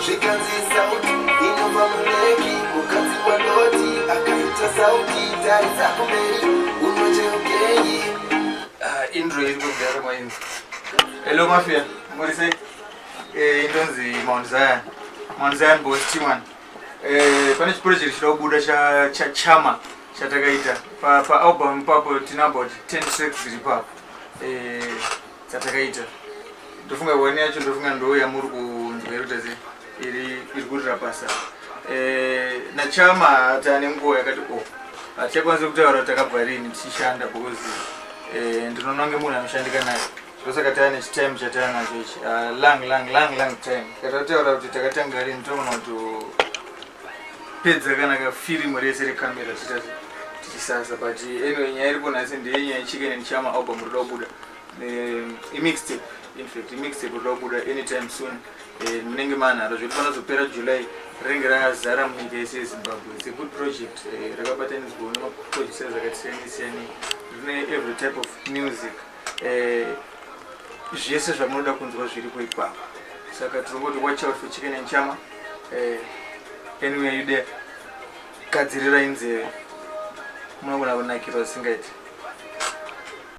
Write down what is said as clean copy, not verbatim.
Zvikanzi sauti inobva muleki. Mukadzi waLoti akaita sauti. Tarisa kumberi unocheukei. Ah, intro iri kudhara mainzi. Hello mafia, muri sei? Indonzi Mount Zion. Mount Zion Boss T1. Pane chiproject chida kubuda cha cha Chama chatakaita. Pa album ipapo tina about 10 tracks dziri ipapo. Dzatakaita. Ndofunga one yacho, ndofunga ndo yamuri kunzwa iri kuita sei? Iri kurira pasa. NaChama tane nguva yakati oh. Hatichakwanisi kutaura kuti takabva rini tichishanda because ndinoona kunge munhu anoshandika naye. Ndosaka tava nechitime chatava nacho ichi. Long long long long time. Takataura kuti takatanga rini, togona kutopedza kana kafirimu rese rekamera tichita tichisasa. But anyway, nyaya iripo nhasi ndeyenyaya yeChicken and Chama album rinoda kubuda. Imixtape, in fact imixtape rinoda kubuda anytime soon. Munenge manharo zvekuti panozopera July rinenge razara munyika yese yeZimbabwe. It's a good project, rakabatanidzwawo nemaproducers akati siyani siyani. Rine every type of music, zvese zvamunoda kunzwa zviripo ipapo. Saka tinongoti watch out for Chicken and Chama. Anyway, you there, gadzirirai nzeve, munogona kunakirwa zvisingaiti.